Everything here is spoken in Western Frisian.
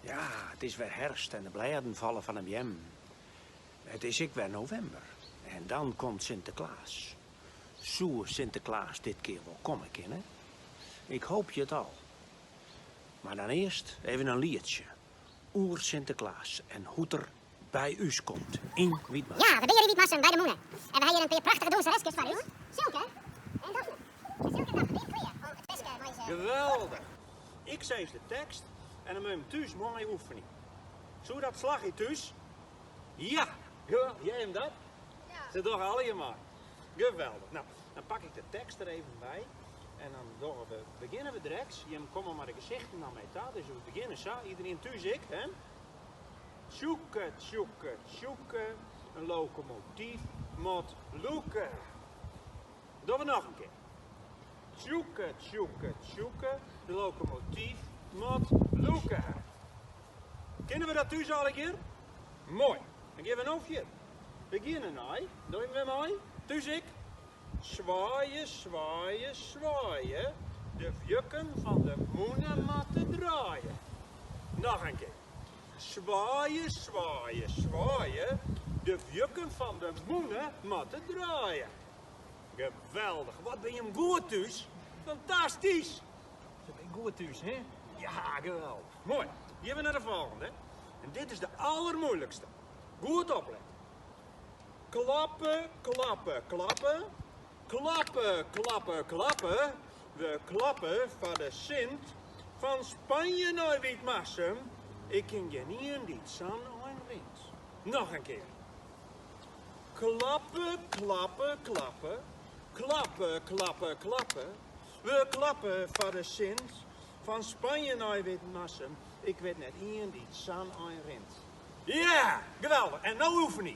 Ja, it is wer herfst en de blêden falle fan 'e beammen. It is ek wer novimber en dan komt Sinteklaas. Soe Sinteklaas dit kear wol komme kinne? Ik hoopje it al. Mar dan earst even in lietsje oer Sinteklaas en hoe't er by ús komt yn Wytmarsum. Ja, we binne hjir yn Wytmarsum by de mûne en we ha hjir in pear prachtige dûnsereskes foar ús, Silke en Daphne. En Silke en Daphne binne klear om it ferske mei ús. Geweldig! Ik sis de tekst en dan moat jim thús moai oefenje. Soe dat slagje thús? Ja! Geweldig! Hearre jim dat? Se dogge allegear mei. Geweldich. No, dan pak ik de tekst der even by en dan dogge we, begjinne we direkt. Jim komme mei de gesichten nei my ta, dus we begjinne sa. Iderien thús ek, hè? Tsjoeke, tsjoeke, tsjoeke, in lokomotyf moat lûke. Dogge we noch in kear. Tsjoeke, tsjoeke, tsjoeke, de lokomotyf moat lûke. Kinne we dat thús allegear? Moai. Dan gean we no fierder. We geane nei, dogge jim wer mei? Thús ek? Swaaie, swaaie, swaaie, de wjukken fan de mûne moatte draaie. Noch in kear. Swaaie, swaaie, swaaie, de wjukken fan de mûne moatte draaie. Geweldich, wat bin jim goed thús. Fantastysk! Se binne goed thús, hè? Ja, geweldich. Moai. Gean we nei de folgjende. En dit is de allermoeilikste. Goed oplette. Klappe, klappe, klappe. Klappe, klappe, klappe. We klappe foar de Sint fan Spanje nei Wytmarsum. Ik kin gjinien dy't sa'n ein rint. Noch in kear. Klappe, klappe, klappe. Klappe, klappe, klappe. We klappe foar de Sint fan Spanje nei Wytmarsum. Ik wit net ien dy't sa'n ein rint. Ja! Geweldich! En no oefenje.